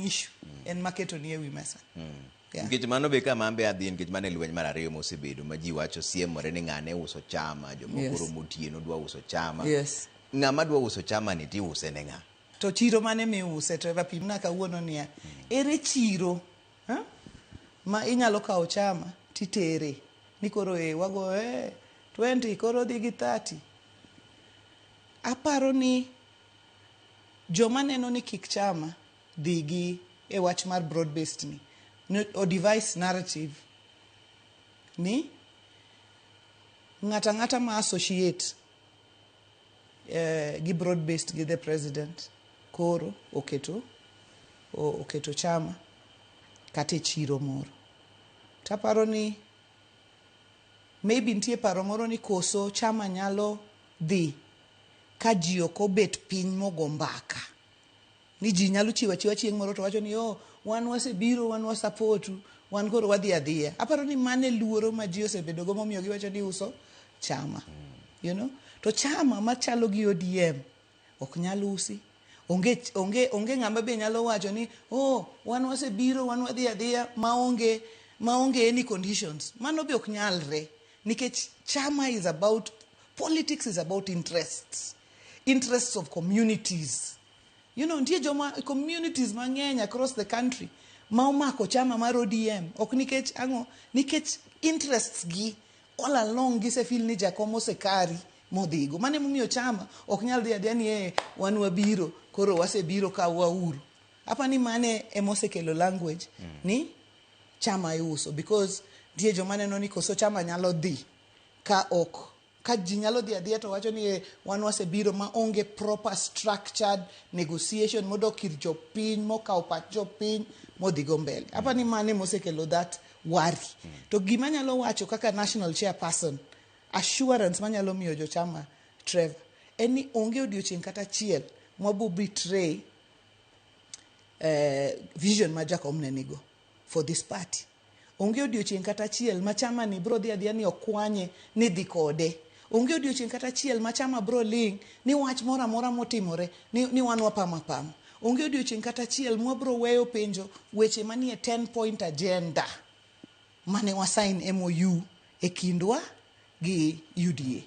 issue en maketo ni e wi mesa. Yeah. Nikech mano be kama an be adhi, nikech mano e lweny mar ariyo mosebedo ma ji wacho siemore ni ng'ane uso chama, jomoko romo otieno dwa uso chama. Ng'ama dwa uso chama ni tiuse ne ng'a? To chiro mane miuse? Trevor, pimna kawuono niya, ere chiro, ha? Ma inyalo kawo chama titere ni koro e wago e 20 koro dhi gi 30. Aparo ni joma neno ni kik chama dhi gi e wach mar broad based ni no, o devise narrative ni ng'ata ng'ata ma associate gi broad based gi the president koro oketo chama kata e chiro moro. Taparo ni maybe nitie paro moro ni koso chama nyalo dhi ka ji ok obet piny mogo mbaka, ni ji nyalo chiwo achiwa chieng' moro to wacho ni, "Oh, wan wasebiro, wan wasapotu, wan koro wadhi adhiya." Aparo ni mano e luoro ma ji osebedo go momiyo giwacho ni uso chama. To chama machalo gi ODM ok nyal usi. Onge ng'ama be nyalo wacho ni, "Oh, wan wasebiro, wan wadhi adhiya," maonge any conditions. Mano be ok nyalre nikech chama is about politics, is about interests, interests of communities. Nitie joma communities mang'eny across the country ma omako chama mar ODM, ok nikech ang'o, nikech interests gi all along gisefeel ni Jakom osekari modhigo. Mano emomiyo chama ok nyal dhi adhiya ni, "Eh, wan wabiro, koro wasebiro, kawwauru." Apa ni mane emosekelo language ni chama iuso, because nitie joma neno ni koso chama nyalo dhi ka ok ka ji nyalo dhi adhiya to wacho ni, "Eh, wan wasebiro," ma onge proper structured negotiation modok ir jopiny, mokawo pach jopiny modhigo mbele. Apa ni mane mosekelo that worry. To gima nyalo wacho kaka national chairperson, assurance manyalo miyo jochama, Trevor, en ni onge odiochieng' kata achiel mwabo betray vision ma Jakom ne nigo for this party. Onge odiochieng' kata achiel ma chama ni bro dhi adhiya ni okwanye ni dhi kode. Onge odiochieng' kata achiel ma chama bro ling ni wach moro amora motimore ni wan wapamo apama. Onge odiochieng' kata achiel mwabro weyo penjo weche manie 10 point agenda mane wasign MOU e kindwa gi UDA.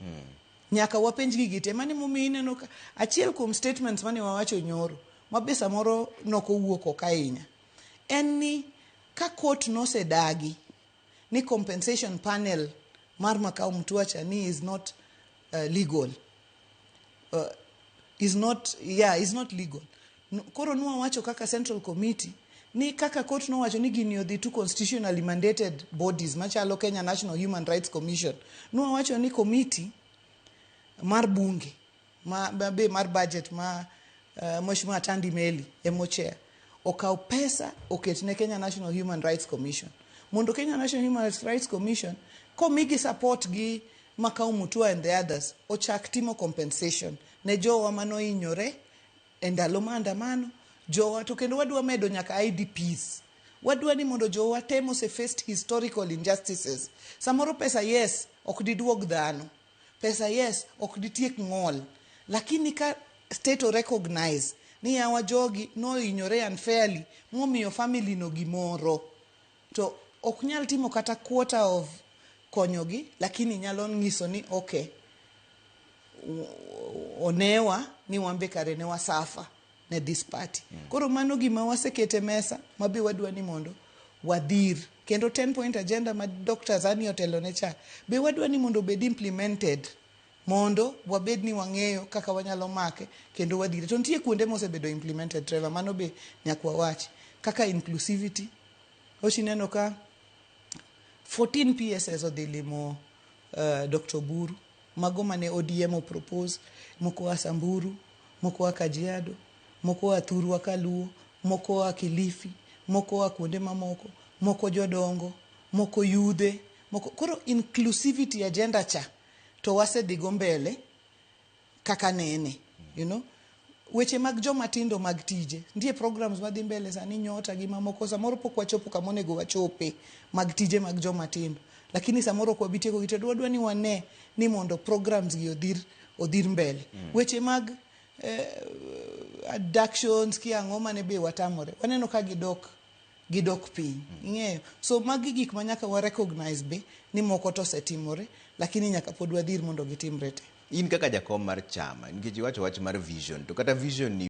Nyaka wapenj gigi te. Mano emomiyo ineno ka achiel kuom statements mane wawacho nyoro, ma be samoro nokowuok oko ahinya, en ni ka court nosedagi ni compensation panel mar Makau Mutua cha ni is not legal, is not, yeah, is not legal. Koro nwawacho kaka central committee ni kaka court nowacho ni gini odhi to constitutionally mandated bodies machalo Kenya National Human Rights Commission, nwawacho ni committee mar bunge ma be mar budget ma Mheshimiwa Atandi Meli emo chair okaw pesa oket ne Kenya National Human Rights Commission mondo Kenya National Human Rights Commission komigi support gi Makau Mutua and the others ochak timo compensation ne jowa manohinyore e ndalo maandamano jowa. To kendo wadwa medo nyaka IDPs. Wadwa ni mondo jowa te mose faced historical injustices. Samoro pesa, yes, ok diduog dhano pesa, yes, ok ditiek ng'ol, lakini ka state o recognize ni yawa jogi nohinyore unfairly momiyo family no gimoro, to ok nyal timo kata quarter of konyogi, lakini nyalo nyiso ni okay, onewa ni wan be kare ne wasafa ne this party. Koro mano gima wasekete mesa mabe wadwa ni mondo wadhir. Kendo 10 point agenda ma Dr. Zani otelo ne cha be wadwa ni mondo obed implemented mondo wabed ni wang'eyo kaka wanyalo make kendo wadhire. To nitie kuonde mosebedo implemented, Trevor, mano be nyaka wawach, kaka inclusivity. Ochineno ka 14 PSS odhi limo Dr. Oburu, mago mane ODM opropose, moko oa Samburu, moko oa Kajiado, moko oa Thurwa Kaluo, moko oa Kilifi, moko oa kuonde mamoko, moko jodongo, moko yudhe, moko. Koro inclusivity agenda cha to wasedhigo mbele kaka nene. Weche mag joma tindo mag tije, nitie programs madhi mbele sani, Nyota gi mamoko. Samoro pok wachopo kama onego wachope mag tije mag joma tindo, lakini samoro ok wabi tieko gi, to wadwa ni wane ni mondo programs gi odhir mbele. Weche mag Abductions ki ang'o mane be watamore, waneno ka gidok piny, ing'eyo. So magi gik ma nyaka wa recognize be ni moko to osetimore, lakini nyaka pod wadhir mondo gitimre te. In kaka jakom mar chama, nikech iwacho wach mar vision, to kata vision ni